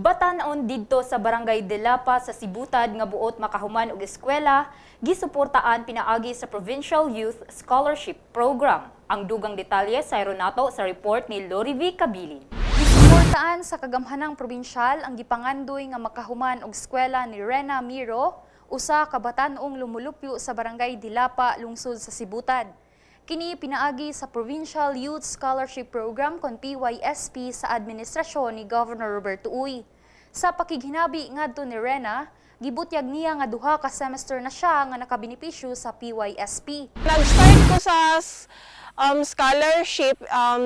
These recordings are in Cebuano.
Batan-on didto sa Barangay Delapa sa Sibutad nga buot makahuman og eskwela, gisuportaan pinaagi sa Provincial Youth Scholarship Program. Ang dugang detalye sa nato sa report ni Lori V. Cabilin. Gisuportaan sa kagamhanang probinsyal ang gipangandoy nga makahuman og eskwela ni Rena Miro, usa ka batan-ong lumulupyo sa Barangay Dilapa, lungsod sa Sibutad. Kini pinaagi sa Provincial Youth Scholarship Program kon PYSP sa administrasyon ni Governor Roberto Uy. Sa pakighinabi ngadto ni Rena, gibutyag niya nga duha ka semester na siya nga nakabenepisyo sa PYSP. Nag-start ko sa scholarship,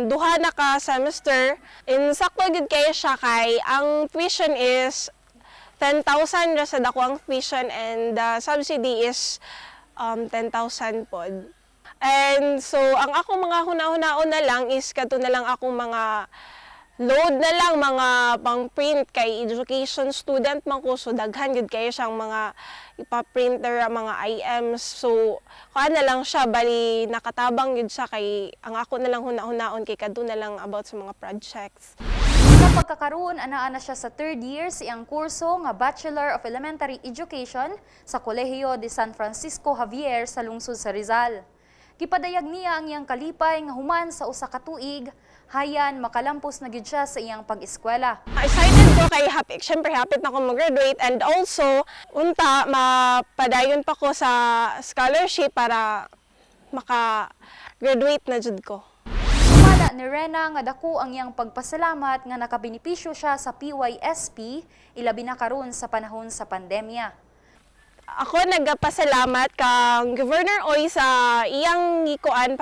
duha na ka semester. In sakto gid kayo siya kay ang tuition is 10,000 ra sa dako ang tuition and the subsidy is 10,000 pod. And so ang akong mga huna-hunaon na lang is kadto na lang akong mga load na lang mga pang-print kay education student man ko, so daghan gid kayo siyang mga ipa-printer, ang mga IMs. So kuan na lang siya, bali nakatabang gid siya kay ang ako na lang huna-hunaon kay kadto na lang about sa mga projects. Sa pagkakaroon, anaa na siya sa third year sa iyang kurso nga Bachelor of Elementary Education sa Colegio de San Francisco Javier sa lungsod sa Rizal. Gipadayag niya ang iyang kalipay nga human sa usa ka tuig, hayan makalampos na gyud siya sa iyang pag-eskwela. Excited ko kay happy, syempre happy na ako mag-graduate and also unta mapadayon pa ko sa scholarship para maka-graduate na jud ko. Sumala ni Rena nga dako ang iyang pagpasalamat nga nakabenepisyo siya sa PYSP ilabi na karon sa panahon sa pandemya. Ako nagapasalamat kang Governor Oy sa iyang gikuan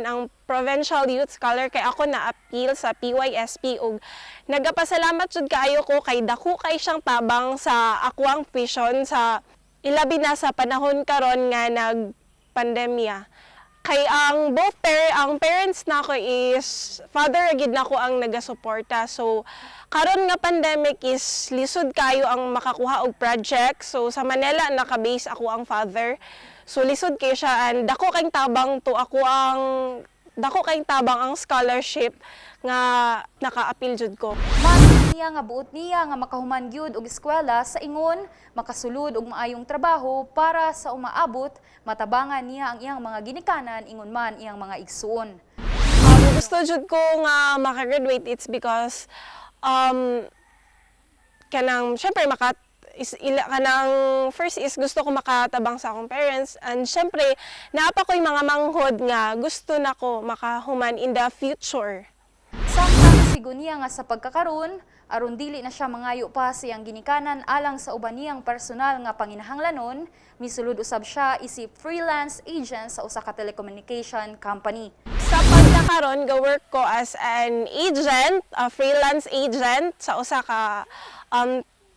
ang Provincial Youth Scholar kay ako na appeal sa PYSP ug nagapasalamat jud kaayo ko kay dako kay siyang tabang sa akuang vision sa ilabi na sa panahon karon nga nag pandemya. Kay ang both pair, ang parents nako is father gid nako ang nagasuporta. So karon nga pandemic is lisod kayo ang makakuha og project. So sa Manila naka-base ako ang father. So lisod kay siya and dako kay tabang ang scholarship nga naka-appeal jud ko. Matod niya nga buot niya nga makahuman gyud og eskwela sa ingon makasulod og maayong trabaho para sa umaabot matabangan niya ang iyang mga ginikanan ingon man iyang mga igsuon. Gusto jud ko nga makagraduate, it's because kanang syempre maka is, ila, kanang first is gusto ko makatabang sa akong parents and syempre naa pa ko'y mga manghod nga gusto nako makahuman in the future. Samtang sigo niya nga sa pagkakaron aron dili na siya mangayo pa sa iyang ginikanan alang sa uban niyang personal nga panginahanglanon, misulod usab siya isip freelance agent sa usa ka telecommunication company. Sa pagkakaron ga-work ko as an agent, a freelance agent sa usa ka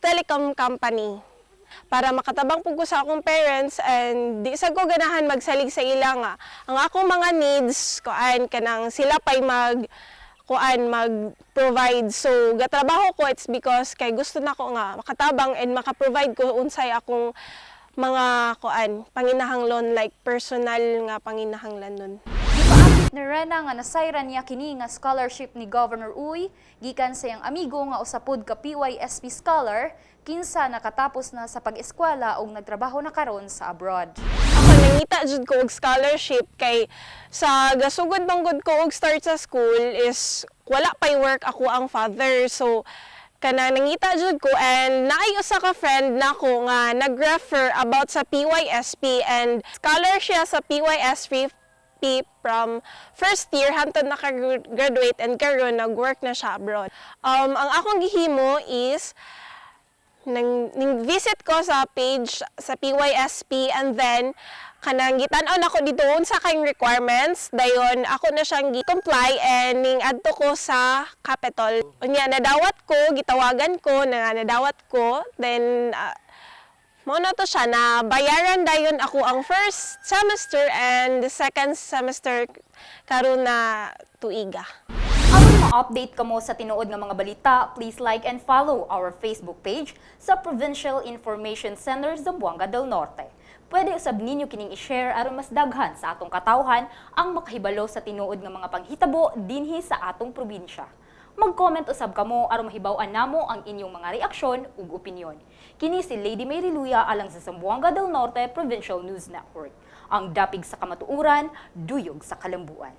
telecom company para makatabang pud ko sa akong parents and di sad ko ganahan magsalig sa ila nga ang akong mga needs kuan kanang sila pay mag kuan mag-provide. So gatrabaho ko, it's because kay gusto nako nga makatabang and maka-provide ko unsay akong mga kuan panginahanglan, like personal nga panginahanglan nun. Gipaambit ni Rena nga nasayran niya kini nga scholarship ni Governor Uy gikan sa iyang amigo nga usa pod ka PYSP scholar kinsa nakatapos na sa pag-eskwela ug nagtrabaho na karon sa abroad. Ako nangita jud ko og scholarship kay sa gasugod man gud ko og start sa school is wala pay work ako ang father. So kana nangita jud ko and naay usa ka friend nako nga nag-refer about sa PYSP and scholar siya sa PYSP from first year hantod naka-graduate and karon nag-work na siya abroad. Ang akong gihimo is nang ning visit ko sa page sa PYSP and then Kanang gitan-aw nako dito unsa kayong requirements, dayon ako na siyang gi-comply and ning adto ko sa Capitol. Unya nadawat ko, gitawagan ko na nadawat ko, then mao na to siya na bayaran dayon ako ang first semester and the second semester karon na tuiga. Aron ma-update kamo sa tinuod nga mga balita, please like and follow our Facebook page sa Provincial Information Center, Zamboanga del Norte. Pwede usab ninyo kining i-share aron mas daghan sa atong katawhan ang makahibalo sa tinuod nga mga panghitabo dinhi sa atong probinsya. Mag-comment usab kamo aron mahibaw-an namo ang inyong mga reaksyon ug opinyon. Kini si Lady Mary Luya alang sa Zamboanga del Norte Provincial News Network. Ang dapig sa kamatuoran, duyog sa kalambuan.